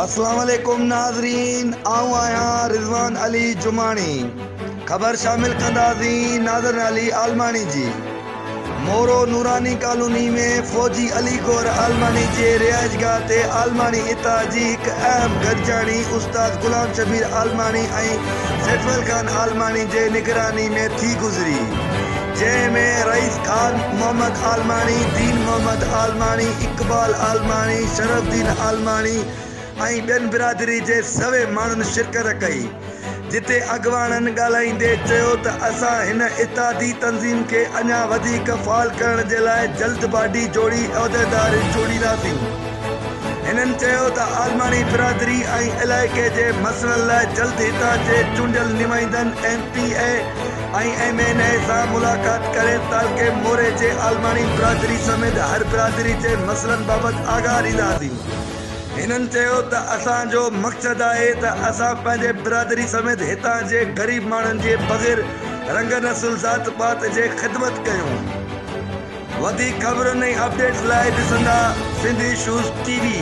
اسلام عليڪم ناظرين آئون آهيان رضوان علي جماڻي خبر شامل ڪنداسين ناظر علي عالماڻي جي مورو نوراني ڪالوني ۾ فوجي علي گوهر عالماڻي جي رهائشگاهه تي عالماڻي اتحاد جي هڪ اهم گڏجاڻي استاد غلام شبير عالماڻي ۽ سيفل خان عالماڻي جي نگراني ۾ ٿي گذري جنهن ۾ رئيس خان محمد عالماڻي، دين محمد عالماڻي، اقبال عالماڻي، شرف الدين عالماڻي ۽ ٻين برادري جي سوين ماڻهن شرڪت ڪئي، جتي اڳواڻن ڳالهائيندي چيو ته اسان هن اتحادي تنظيم کي اڃا وڌيڪ فعال ڪرڻ جي لاء جلد باڊي جوڙي عهديدار چونڊينداسين. هنن چيو ته عالماڻي برادري ۽ علائقي جي مسئلن لاء جلد هتان جي چونڊيل نمائندن M P A ۽ M N A سان ملاقات ڪري تعلقي موري جي عالماڻي برادري سميت هر برادري جي مسئلن بابت آگاهه ڏينداسين. هنن چيو ته اسان جو مقصد آهي ته اسان پنهنجي برادري سميت هتان جي غريب ماڻهن جي بغير رنگ نسل ذات پات جي خدمت ڪيون. وڌيڪ خبرن ۽ اپڊيٽس لاء ڏسندا سنڌ ايشوز ٽي وي.